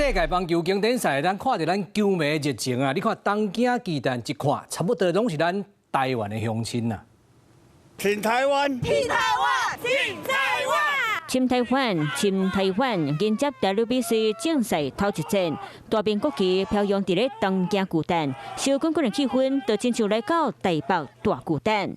世界棒球經典賽，咱看著咱球迷熱情啊！你看東京巨蛋一看，差不多攏是咱台灣的鄉親啊！挺台灣，挺台灣，挺台灣，親台灣，親台灣，迎接 WBC 正賽頭一戰，大面國旗飄揚佇咧東京巨蛋，燒滾滾的氣氛，就親像來到台北大巨蛋。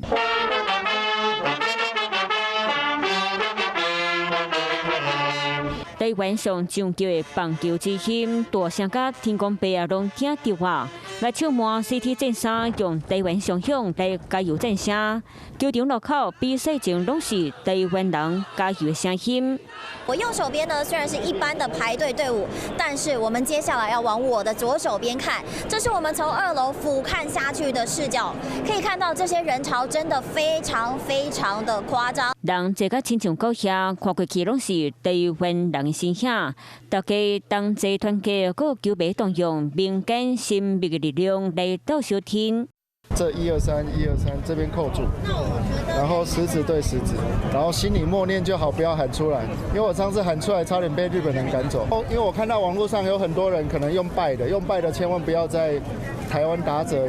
台灣上上級的棒球之星，大聲甲天公伯啊攏聽著啊！來唱滿 CT 戰衫，用台灣雙響來加油讚聲。球場路口比賽前攏是台灣人加油的聲音。我右手邊呢，雖然是一般的排隊隊伍，但是我們接下來要往我的左手邊看，這是我們從二樓俯瞰下去的視角，可以看到這些人潮真的非常非常的誇張。人濟甲親像故鄉，看過去攏是台灣人的身影，大家同齊團結，閣球迷動用民間神秘的力量來鬥相挺。這一二三，一二三，這邊扣住，然後食指對食指，然後心裡默念就好，不要喊出來，因為我上次喊出來，差點被日本人趕走。因為我看到網絡上有很多人可能用拜的，用拜的千萬不要在台灣打者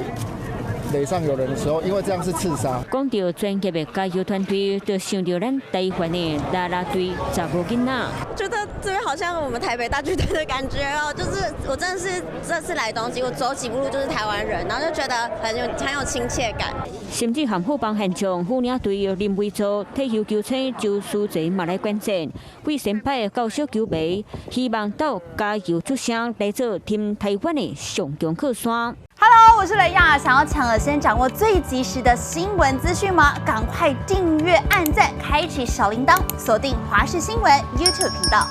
壘上有人的時候，因為這樣是刺殺。講到專業的加油團隊，就想著咱台灣的啦啦隊查某囡仔。覺得這邊好像我們台北大巨蛋的感覺哦，就是我真的是這次來東京，我走幾步路就是台灣人，然後就覺得很有親切感。甚至和富邦悍將副領隊林威祖、退休球星周書澤嘛來觀戰，為先輩到小球迷，希望鬥加油出聲來做挺台灣的上強靠山。 Hello，我是雷亞，想要搶先掌握最及時的新聞資訊嗎？趕快訂閱、按讚、開啟小鈴鐺，鎖定華視新聞 YouTube 頻道。